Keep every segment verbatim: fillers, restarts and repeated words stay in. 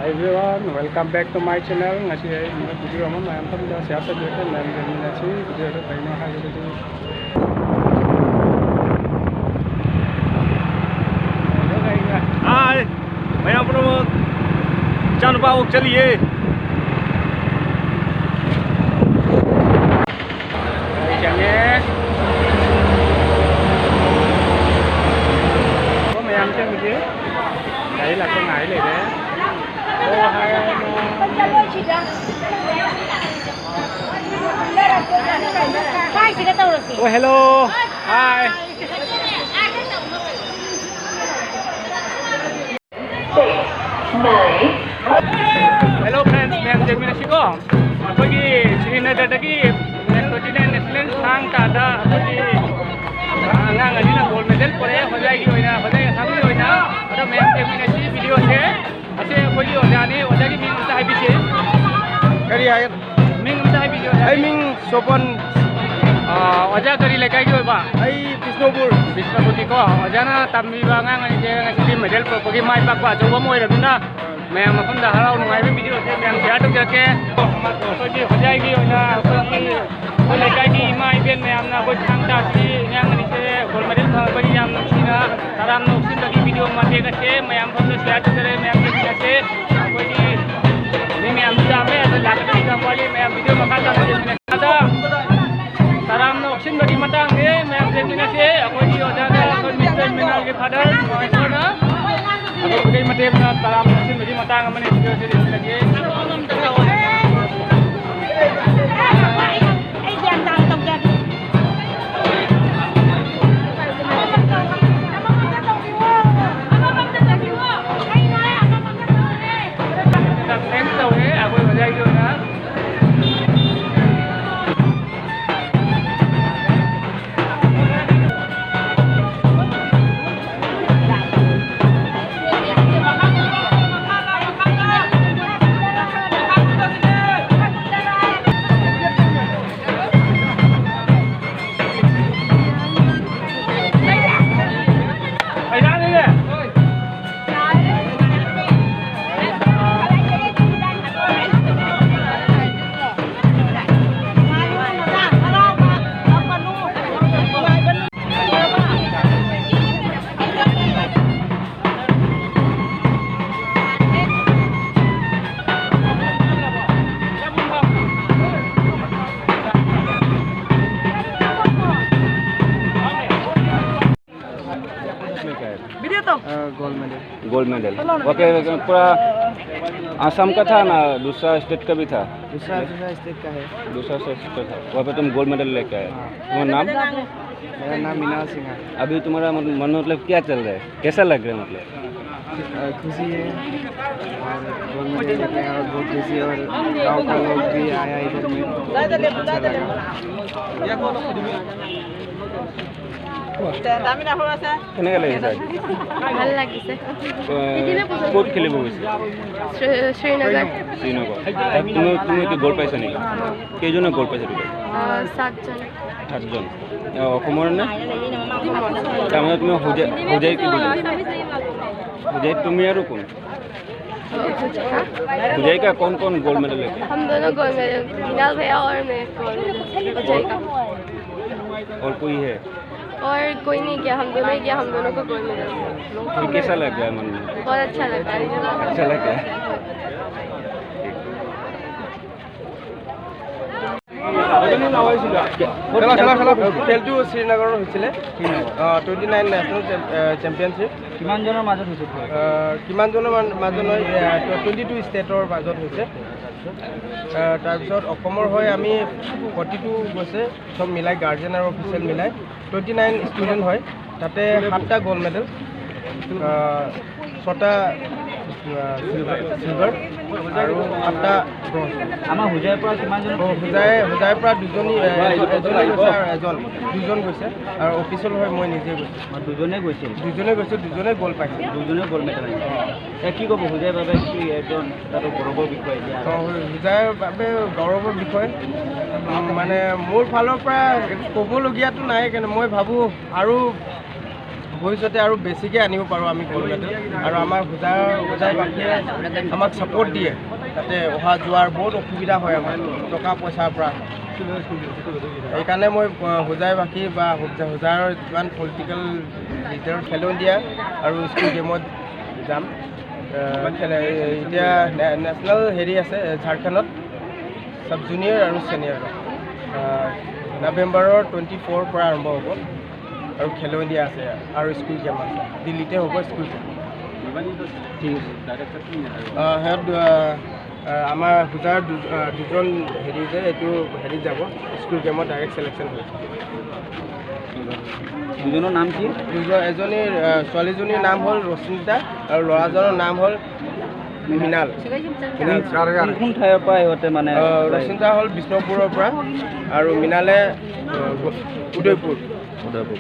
Everyone, welcome back to my channel. Ngasi ay mga video ama mayam tam da siya sa video na video na si video na tayo na hayo video. Hi, mayam puno mo. Chanu pa ok chaliye. Chanye. Ko mayam chanye. Dai la ko ngai le de. Oh, hi. Hi, sila tawag si. Oh, hello. Hi. Hello friends, ꯃꯌꯥꯝ ꯌꯦꯡꯃꯤꯟꯅꯁꯤꯀꯣ꯫ ꯑꯩꯈꯣꯏꯒꯤ ꯁ꯭ꯔꯤꯅꯒꯔꯗꯒꯤ national ꯊꯥꯡ ꯇꯥꯗ ꯑꯩꯈꯣꯏꯒꯤ ꯑꯉꯥꯡ ꯑꯅꯤꯅ gold medal ꯄꯨꯔꯛꯑꯦ꯫ ꯍꯣꯖꯥꯏꯒꯤ ꯑꯣꯏꯅ, ꯍꯣꯖꯥꯏ ꯑꯁꯥꯝꯒꯤ ꯑꯣꯏꯅ꯫ ꯑꯗꯣ ꯃꯌꯥꯝ ꯌꯦꯡꯃꯤꯟꯅꯁꯤ ꯚꯤꯗꯤꯑꯣꯁꯦ꯫ ꯑꯁꯤ ꯑꯩꯈꯣꯏꯒꯤ ꯑꯣꯖꯥꯅꯤ, ꯑꯣꯖꯥꯒꯤ ꯃꯤꯡ ꯑꯝꯇ ꯍꯥꯏꯕꯤꯁꯤ꯫ ꯀꯔꯤ ꯍꯥꯏ? ꯃꯤꯡ ꯑꯝꯇ ꯍꯥꯏꯕꯤꯌꯨ, ꯑꯣꯖꯥ꯫ ꯑꯩ ꯃꯤꯡ ꯁꯣꯄꯟ꯫ ꯑꯥ, ꯑꯣꯖꯥ ꯀꯔꯤ ꯂꯩꯀꯥꯏꯒꯤ ꯑꯣꯏꯕ? ꯑꯩ ꯕꯤꯁꯅꯨꯄꯨꯔ꯫ ꯕꯤꯁꯅꯨꯄꯨꯔꯒꯤꯀꯣ꯫ ꯑꯣꯖꯥꯅ ꯇꯝꯕꯤꯕ ꯑꯉꯥꯡ ꯑꯅꯤꯁꯦ ꯉꯁꯤꯗꯤ ꯃꯦꯗꯜ ꯄꯨꯔꯛꯄꯒꯤ ꯃꯥꯏ ꯄꯥꯛꯄ ꯑꯆꯧꯕ ꯑꯃ ꯑꯣꯏꯔꯕꯅꯤꯅ ꯃꯌꯥꯝ ꯃꯐꯝꯗ ꯍꯔꯥꯎ ꯅꯨꯡꯉꯥꯏꯕ ꯚꯤꯗꯤꯑꯣꯁꯦ ꯃꯌꯥꯝ ꯁꯤꯌꯥꯔ ꯇꯧꯖꯔꯛꯀꯦ꯫ ꯑꯩꯈꯣꯏꯒꯤ ꯍꯣꯖꯥꯏꯒꯤ ꯑꯣꯏꯅ ꯑꯩꯈꯣꯏꯒꯤ ꯑꯩꯈꯣꯏ ꯂꯩꯀꯥꯏꯒꯤ ꯏꯃꯥ ꯏꯕꯦꯟ ꯃꯌꯥꯝꯅ ꯑꯩꯈꯣꯏ ꯊꯥꯡ ꯇꯥꯁꯤ ꯑꯉꯥꯡ ꯑꯅꯤꯁꯦ ꯒꯣꯜ ꯃꯦꯗꯜ ꯐꯪꯉꯛꯄꯒꯤ ꯌꯥꯝ ꯅꯨꯡꯁꯤꯅ ꯇꯔꯥꯝꯅ ꯑꯣꯛꯁꯤꯟꯕꯒꯤ ꯚꯤꯗꯤꯑꯣ ꯃꯇꯦꯛ ꯑꯁꯦ ꯃꯌꯥꯝ ꯃꯐꯝꯗ ꯁꯤꯌꯥꯔ ꯇꯧꯖꯔꯦ꯫ ꯃꯌꯥꯝ ꯌꯦꯡꯃꯤꯟꯅꯁꯦ꯫ ꯑꯩꯈꯣꯏꯒꯤ ꯃꯤ ꯃꯌꯥꯝꯁꯨ ꯌꯥꯝꯃꯦ, ꯑꯗꯣ ꯂꯥꯛꯀꯗꯕꯁꯨ ꯌꯥꯝ ꯋꯥꯠꯂꯤ꯫ ꯃꯌꯥꯝ ꯚꯤꯗꯤꯑꯣ ꯃꯈꯥ ꯇꯥꯅ ꯌꯦꯡꯃꯤꯟꯅꯁꯦ꯫ ꯑꯗ ꯇꯔꯥꯝꯅ ꯑꯣꯛꯁꯤꯟꯕꯒꯤ ꯃꯇꯥꯡꯁꯦ ꯃꯌꯥꯝ ꯌꯦꯡꯃꯤꯟꯅꯁꯦ꯫ ꯑꯩꯈꯣꯏꯒꯤ ꯑꯣꯖꯥꯒ ꯑꯩꯈꯣꯏ ꯃꯤꯁꯇꯔ ꯃꯤꯅꯥꯜꯒꯤ ꯐꯥꯗꯔ ꯃꯍꯦꯁꯣꯔꯅ ꯑꯗꯣ ꯀꯩ ꯃꯇꯦꯡꯅ ꯇꯔꯥꯝꯅ ꯑꯣꯛꯁꯤꯟꯕꯒꯤ ꯃꯇꯥꯡ ꯑꯃꯅꯤ꯫ ꯚꯤꯗꯤꯑꯣꯁꯦ ꯌꯦꯡꯃꯤꯟꯅꯁꯦ꯫ ꯑꯩ ꯒ꯭ꯌꯥꯟ ꯇꯥꯅ ꯇꯧꯖꯒꯦ꯫ ꯊꯦꯡꯛꯁ ꯇꯧꯔꯦ ꯑꯩꯈꯣꯏ ꯑꯣꯖꯥꯒꯤ ꯑꯣꯏꯅ꯫ Gold medal. Gold medal. वहाँ पे पूरा आसाम का था ना, दूसरा स्टेट का भी था? दूसरा, दूसरा स्टेट का है। दूसरा स्टेट का था, वहाँ पे तुम गोल्ड मेडल लेके आए। हाँ। तुम्हारा नाम? मेरा नाम मीना सिंह है। अभी तुम्हारा मन, मन मतलब क्या चल रहा है, कैसा लग रहा है मतलब? अ, खुशी है और गोल्ड मेडल लेके आया और बहुत खुशी है और गाँव का लोग भी आया इधर में, अच्छा लगा। কেনেকৈ লাগিছে আজি? ভাল লাগিছে। আহ, ক'ত খেলিব গৈছে? শ্ৰী- শ্ৰীনগৰ। শ্ৰীনগৰ। তাত তুমি তুমি কি গ'ল পাইছা নেকি? কেইজনে গ'ল পাইছে তুমি? আহ, সাতজন। সাতজন। আহ, অসমৰ নে? তাৰমানে তুমি হোজাই হোজাই কি বুলি? হোজাই তুমি আৰু কোন? হোজাই কা কোন কোন গ'ল্ড মেডেল লেকে? हम दोनों गोल्ड मेडल, मिनाल भैया और मैं गोल्ड मेडल। होजाई का। और कोई है? और कोई नहीं गया, हम दोनों ही गया, हम दोनों को गोल्ड मेडल। फिर कैसा लग रहा है मन में? बहुत अच्छा लग रहा है। अच्छा लग रहा है। খেলা খেলা খেলা। খেলটো শ্ৰীনগৰত হৈছিলে। Twenty nine national championship. কিমানজনৰ মাজত হৈছে? কিমানজনৰ মান- মাজত নহয়, টুৱেণ্টি টু ষ্টেটৰ মাজত হৈছে। আহ, তাৰপিছত অসমৰ হৈ আমি ফৰ্টি টু গৈছে, চব মিলাই গাৰ্জেন আৰু অফিচিয়েল মিলাই টুৱেণ্টি নাইন ষ্টুডেণ্ট হয়। তাতে সাতটা গ'ল্ড মেডেল, আহ, ছটা আহ, চিলভাৰ চিলভাৰ আৰু সাতটা ব্ৰঞ্জ। আমাৰ হোজাইৰ পৰা কিমানজন? হোজাই হোজাইৰ পৰা দুজনী, এ, এজনী গৈছে আৰু এজন দুজন গৈছে আৰু অফিচিয়েল হৈ মই নিজে গৈছোঁ। দুজনে গৈছে? দুজনে গৈছোঁ, দুজনে গ'ল্ড পাইছে। দুজনে গ'ল্ড মেডেল আনিছে। এতিয়া কি ক'ব হোজাইৰ বাবে? কি একজন তাতো গৌৰৱৰ বিষয় এতিয়া? হোজাইৰ বাবে গৌৰৱৰ বিষয়। উম, মানে মোৰ ফালৰ পৰা একো ক'বলগীয়াতো নাই, কিন্তু মই ভাবোঁ আৰু ভৱিষ্যতে আৰু বেছিকৈ আনিব পাৰোঁ আমি গ'ল্ড মেডেল। আৰু আমাৰ হোজাই হোজাইবাসীয়ে আমাক ছাপোৰ্ট দিয়ে। তাতে অহা যোৱাৰ বহুত অসুবিধা হয় আমাৰ টকা পইচাৰ পৰা। সেইকাৰণে মই, আহ, হোজাইবাসী বা হোজা- হোজাইৰ যিমান পলিটিকেল লিডাৰ, খেলো ইণ্ডিয়া আৰু স্কুল গেমত যাম। আহ, খেলে এতিয়া নে- নেশ্যনেল হেৰি আছে, এ, ঝাৰখণ্ডত ছাব জুনিয়ৰ আৰু ছিনিয়ৰ। আহ, নৱেম্বৰৰ টুৱেণ্টি ফ'ৰৰ পৰা আৰম্ভ হ'ব। আৰু খেলো ইণ্ডিয়া আছে আৰু স্কুল গেম আছে। দিল্লীতে হ'ব স্কুল গেম। ঠিক আছে। আহ, সিহঁত, আহ, আহ, আমাৰ হোজাৰ দু-, আহ, দুজন হেৰি যে এইটো হেৰিত যাব, স্কুল গেমত ডাইৰেক্ট ছিলেকশ্যন হৈছে। দুজনৰ নাম কি? দুজন, এজনীৰ, আহ, ছোৱালীজনীৰ নাম হ'ল ৰশ্মিতা আৰু ল'ৰাজনৰ নাম হ'ল মৃণাল। মৃণাল। কোন, কোন ঠাইৰ পৰা সিহঁতে মানে আহ, ৰশ্মিতা হ'ল বিষ্ণুপুৰৰ পৰা আৰু মৃণালে, আহ, উদয়পুৰ। উদয়পুৰ।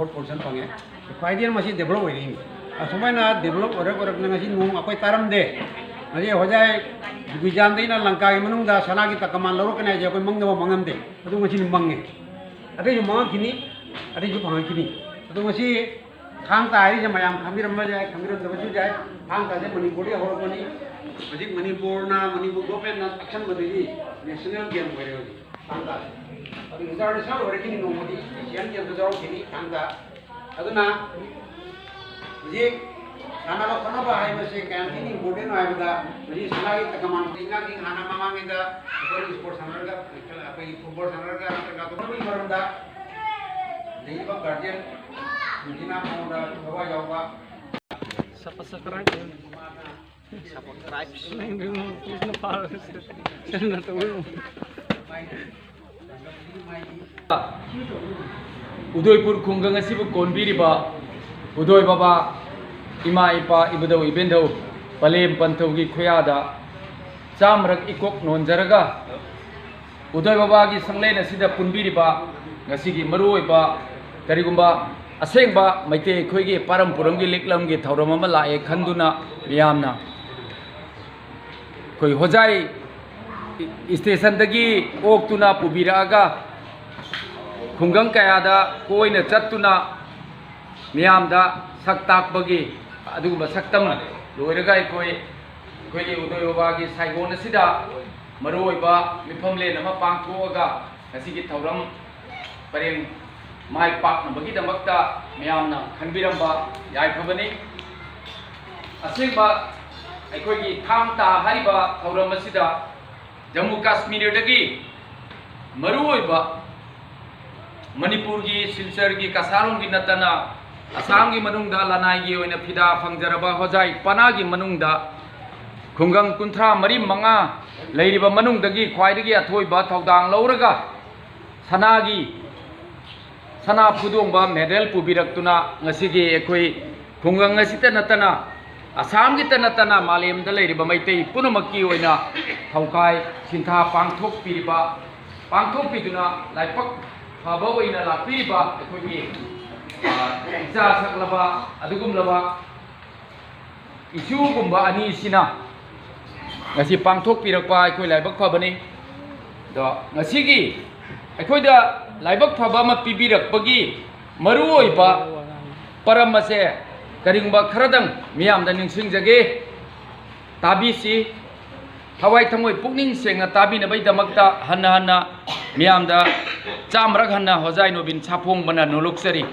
ꯐꯣꯔ ꯄꯥꯔꯁꯦꯟ ꯐꯪꯉꯦ꯫ ꯈ꯭ꯋꯥꯏꯗꯒꯤ ꯃꯁꯤ ꯗꯦꯕꯂꯞ ꯑꯣꯏꯔꯛꯏꯅꯤ꯫ ꯑꯁꯨꯃꯥꯏꯅ ꯗꯦꯕꯂꯞ ꯑꯣꯏꯔꯛ ꯑꯣꯏꯔꯛꯇꯅ ꯉꯁꯤ ꯅꯣꯡ ꯑꯩꯈꯣꯏ ꯇꯥꯔꯝꯗꯦ꯫ ꯉꯁꯤ ꯍꯣꯖꯥꯏ ꯒꯨꯏꯖꯥꯟꯗꯩꯅ ꯂꯪꯀꯥꯒꯤ ꯃꯅꯨꯡꯗ ꯁꯅꯥꯒꯤ ꯇꯀꯃꯥꯟ ꯂꯧꯔꯛꯀꯅꯤ ꯍꯥꯏꯁꯦ ꯑꯩꯈꯣꯏ ꯃꯪꯗꯕ ꯃꯪꯉꯝꯗꯦ꯫ ꯑꯗꯨ ꯉꯁꯤꯗꯤ ꯃꯪꯉꯦ꯫ ꯑꯇꯩꯁꯨ ꯃꯪꯉꯛꯈꯤꯅꯤ, ꯑꯇꯩꯁꯨ ꯐꯪꯉꯛꯈꯤꯅꯤ꯫ ꯑꯗꯣ ꯉꯁꯤ ꯊꯥꯡ ꯇꯥ ꯍꯥꯏꯔꯤꯁꯦ ꯃꯌꯥꯝ ꯈꯪꯕꯤꯔꯝꯕ ꯌꯥꯏ, ꯈꯪꯕꯤꯔꯝꯗꯕꯁꯨ ꯌꯥꯏ꯫ ꯊꯥꯡ ꯇꯥꯁꯦ ꯃꯅꯤꯄꯨꯔꯗꯒꯤ ꯍꯧꯔꯛꯄꯅꯤ꯫ ꯍꯧꯖꯤꯛ ꯃꯅꯤꯄꯨꯔꯅ, ꯃꯅꯤꯄꯨꯔ ꯒꯣꯔꯃꯦꯟꯅ ꯇꯛꯁꯟꯕꯗꯒꯤ ꯅꯦꯁꯅꯦꯜ ꯒꯦꯝ ꯑꯣꯏꯔꯦ ꯍꯧꯖꯤꯛ ꯊꯥꯡ ꯇꯥꯁꯦ꯫ ꯑꯗꯨ ꯏꯟꯇꯔꯅꯦꯁꯅꯦꯜ ꯑꯣꯏꯔꯛꯈꯤꯅꯤ, ꯅꯣꯡꯃꯗꯤ ꯑꯦꯁꯤꯌꯥꯟ ꯒꯦꯝꯗ ꯌꯥꯎꯔꯛꯈꯤꯅꯤ ꯊꯥꯡ ꯇꯥ꯫ ꯑꯗꯨꯅ ꯍꯧꯖꯤꯛ ꯁꯥꯟꯅꯕ ꯈꯣꯠꯅꯕ ꯍꯥꯏꯕꯁꯦ ꯀꯌꯥꯝ ꯊꯤꯅ ꯏꯝꯄꯣꯔꯇꯦꯟ ꯍꯥꯏꯕꯗ, ꯍꯧꯖꯤꯛ ꯁꯅꯥꯒꯤ ꯇꯀꯃꯥꯟ ꯏꯉꯥꯒꯤ ꯍꯥꯟꯅ ꯃꯃꯥꯡꯉꯩꯗ ꯑꯩꯈꯣꯏ ꯏꯁꯄꯣꯔꯠ ꯁꯥꯟꯅꯔꯒ, ꯑꯩꯈꯣꯏꯒꯤ ꯐꯨꯠꯕꯣꯜ ꯁꯥꯟꯅꯔꯒ ꯅꯠꯇ꯭ꯔꯒ ꯑꯇꯣꯞꯄꯒꯤ ꯃꯔꯝꯗ ꯂꯩꯔꯤꯕ ꯒꯥꯔꯖꯤꯌꯟꯁꯤꯡꯁꯤꯅ ꯃꯉꯣꯟꯗ ꯊꯋꯥꯏ ꯌꯥꯎꯕ꯫ Subscribe. Subscribe. Please, no power. Send that to you. ꯎꯗꯣꯏꯄꯨꯔ ꯈꯨꯡꯒꯪ ꯑꯁꯤꯕꯨ ꯀꯣꯟꯕꯤꯔꯤꯕ ꯎꯗꯣꯏ ꯕꯕꯥ, ꯏꯃꯥ ꯏꯄꯥ, ꯏꯕꯨꯙꯧ ꯏꯕꯦꯟꯙꯧ, ꯄꯂꯦꯝ ꯄꯟꯊꯧꯒꯤ ꯈꯨꯌꯥꯗ ꯆꯥꯝꯃꯔꯛ ꯏꯀꯣꯛ ꯅꯣꯟꯖꯔꯒ, ꯎꯗꯣꯏ ꯕꯕꯥꯒꯤ ꯁꯪꯂꯦꯟ ꯑꯁꯤꯗ ꯄꯨꯟꯕꯤꯔꯤꯕ ꯉꯁꯤꯒꯤ ꯃꯔꯨꯑꯣꯏꯕ, ꯀꯔꯤꯒꯨꯝꯕ ꯑꯁꯦꯡꯕ ꯃꯩꯇꯩ ꯑꯩꯈꯣꯏꯒꯤ ꯄꯥꯔꯝ ꯄꯨꯔꯝꯒꯤ ꯂꯤꯛꯂꯝꯒꯤ ꯊꯧꯔꯝ ꯑꯃ ꯂꯥꯛꯑꯦ ꯈꯟꯗꯨꯅ ꯃꯤꯌꯥꯝꯅ ꯑꯩꯈꯣꯏ ꯍꯣꯖꯥꯏ ꯏꯁꯇꯦꯁꯟꯗꯒꯤ ꯑꯣꯛꯇꯨꯅ ꯄꯨꯕꯤꯔꯛꯑꯒ ꯈꯨꯡꯒꯪ ꯀꯌꯥꯗ ꯀꯣꯏꯅ ꯆꯠꯇꯨꯅ ꯃꯤꯌꯥꯝꯗ ꯁꯛ ꯇꯥꯛꯄꯒꯤ ꯑꯗꯨꯒꯨꯝꯕ ꯁꯛꯇꯝ ꯂꯣꯏꯔꯒ ꯑꯩꯈꯣꯏ, ꯑꯩꯈꯣꯏꯒꯤ ꯎꯗꯣꯏ ꯕꯕꯥꯒꯤ ꯁꯥꯏꯒꯣꯟ ꯑꯁꯤꯗ ꯃꯔꯨꯑꯣꯏꯕ ꯃꯤꯐꯝꯂꯦꯟ ꯑꯃ ꯄꯥꯡꯊꯣꯛꯑꯒ ꯉꯁꯤꯒꯤ ꯊꯧꯔꯝ ꯄꯔꯦꯡ ꯃꯥꯏ ꯄꯥꯛꯅꯕꯒꯤꯗꯃꯛꯇ ꯃꯤꯌꯥꯝꯅ ꯈꯟꯕꯤꯔꯝꯕ ꯌꯥꯏꯐꯕꯅꯤ꯫ ꯑꯁꯦꯡꯕ ꯑꯩꯈꯣꯏꯒꯤ ꯊꯥꯡ ꯇꯥ ꯍꯥꯏꯔꯤꯕ ꯊꯧꯔꯝ ꯑꯁꯤꯗ ꯖꯝꯃꯨ ꯀꯥꯁꯃꯤꯔꯗꯒꯤ ꯃꯔꯨꯑꯣꯏꯕ ꯃꯅꯤꯄꯨꯔꯒꯤ ꯁꯤꯜꯆꯔꯒꯤ ꯀꯁꯥꯔꯣꯝꯒꯤ ꯅꯠꯇꯅ ꯑꯁꯥꯝꯒꯤ ꯃꯅꯨꯡꯗ ꯂꯅꯥꯏꯒꯤ ꯑꯣꯏꯅ ꯐꯤꯗꯥ ꯐꯪꯖꯔꯕ ꯍꯣꯖꯥꯏ ꯄꯅꯥꯒꯤ ꯃꯅꯨꯡꯗ ꯈꯨꯡꯒꯪ ꯀꯨꯟꯊ꯭ꯔꯥ ꯃꯔꯤ ꯃꯉꯥ ꯂꯩꯔꯤꯕ ꯃꯅꯨꯡꯗꯒꯤ ꯈ꯭ꯋꯥꯏꯗꯒꯤ ꯑꯊꯣꯏꯕ ꯊꯧꯗꯥꯡ ꯂꯧꯔꯒ ꯁꯅꯥꯒꯤ, ꯁꯅꯥ ꯐꯨꯗꯣꯡꯕ ꯃꯦꯗꯜ ꯄꯨꯕꯤꯔꯛꯇꯨꯅ ꯉꯁꯤꯒꯤ ꯑꯩꯈꯣꯏ ꯈꯨꯡꯒꯪ ꯑꯁꯤꯇ ꯅꯠꯇꯅ ꯑꯁꯥꯝꯒꯤꯇ ꯅꯠꯇꯅ ꯃꯥꯂꯦꯝꯗ ꯂꯩꯔꯤꯕ ꯃꯩꯇꯩ ꯄꯨꯝꯅꯃꯛꯀꯤ ꯑꯣꯏꯅ ꯊꯧꯈꯥꯏ ꯁꯤꯟꯊꯥ ꯄꯥꯡꯊꯣꯛꯄꯤꯔꯤꯕ, ꯄꯥꯡꯊꯣꯛꯄꯤꯗꯨꯅ ꯂꯥꯏꯕꯛ ꯐꯕ ꯑꯣꯏꯅ ꯂꯥꯛꯄꯤꯔꯤꯕ ꯑꯩꯈꯣꯏꯒꯤ, ꯑ, ꯏꯆꯥ ꯁꯛꯂꯕ ꯑꯗꯨꯒꯨꯝꯂꯕ ꯏꯁꯨꯒꯨꯝꯕ ꯑꯅꯤꯁꯤꯅ ꯉꯁꯤ ꯄꯥꯡꯊꯣꯛꯄꯤꯔꯛꯄ ꯑꯩꯈꯣꯏ ꯂꯥꯏꯕꯛ ꯐꯕꯅꯤ꯫ ꯑꯗꯣ ꯉꯁꯤꯒꯤ ꯑꯩꯈꯣꯏꯗ ꯂꯥꯏꯕꯛ ꯐꯕ ꯑꯃ ꯄꯤꯕꯤꯔꯛꯄꯒꯤ ꯃꯔꯨꯑꯣꯏꯕ ꯄꯔꯝ ꯑꯁꯦ ꯀꯔꯤꯒꯨꯝꯕ ꯈꯔꯗꯪ ꯃꯤꯌꯥꯝꯗ ꯅꯤꯡꯁꯤꯡꯖꯒꯦ꯫ ꯇꯥꯕꯤꯁꯤ꯫ ꯊꯋꯥꯏ ꯊꯃꯣꯏ ꯄꯨꯛꯅꯤꯡ ꯁꯦꯡꯅ ꯇꯥꯕꯤꯅꯕꯒꯤꯗꯃꯛꯇ ꯍꯟꯅ ꯍꯟꯅ ꯃꯤꯌꯥꯝꯗ ꯆꯥꯝꯃꯔꯛ ꯍꯟꯅ ꯍꯣꯖꯥꯏ ꯅꯣꯕꯤꯟ ꯁꯥꯐꯣꯡꯕꯅ ꯅꯣꯂꯨꯛꯆꯔꯤ꯫